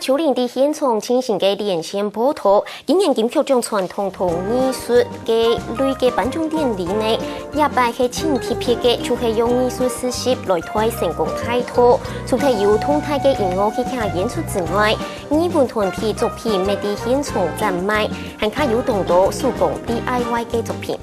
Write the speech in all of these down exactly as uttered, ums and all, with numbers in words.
秋玲在現場進行个連線報導，今年金曲獎傳統同藝術个類个頒獎典禮呢，這擺係盡特別个，就係用藝術四十來代成功大道。除忒有動態个音樂戲劇演出之外，藝文團體作品乜在現場展賣，還加有當多手工 D I Y 个作品。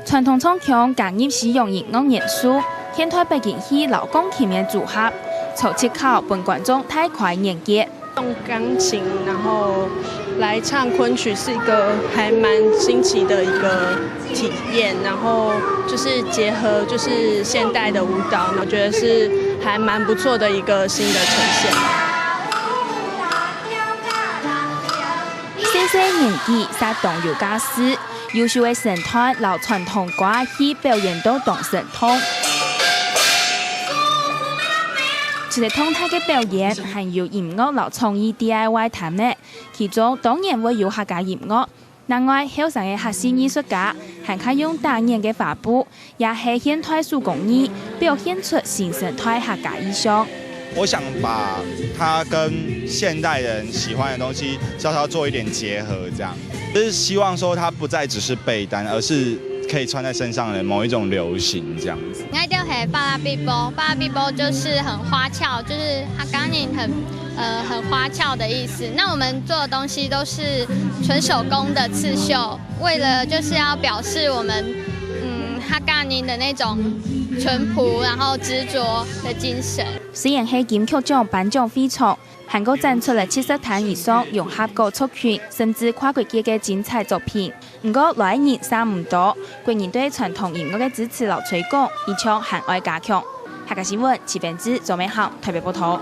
傳統唱腔加入西洋音樂元素，現代背景戲摎鋼琴个組合，超級考分觀眾大開眼界。用鋼琴，然後來唱崑曲是一個還蠻新奇的一個體驗，然後就是結合就是現代的舞蹈，我覺得是還蠻不錯的一個新的呈現。細細年紀煞當有架勢，優秀个身段摎傳統歌仔戲表演到當生動。除忒動態个表演，還有音樂摎創意 D I Y 攤位，其中當然會有客家音樂。另外，後生个客事藝術家還較用打染个花布，也係現代手工藝，表現出新生代客家意象。我想把它跟現代人喜歡的東西稍稍做一點結合，這樣就是希望說它不再只是被單，而是可以穿在身上的某一種流行這樣子。𠊎兜係巴拉比波，巴拉比波就是很花俏，就是客家人很呃很花俏的意思。那我們做的東西都是純手工的刺繡，為了就是要表示我們嗯客家人的那種淳樸，然後執着的精神。雖然係金曲獎頒獎會場，還過展出了七十攤以上融合各族群甚至跨國界个精彩作品。毋過，來年生毋多，國人對傳統音樂个支持摎推廣，一定還愛加強。客家新聞，徐編輯、周美豪，台北報導。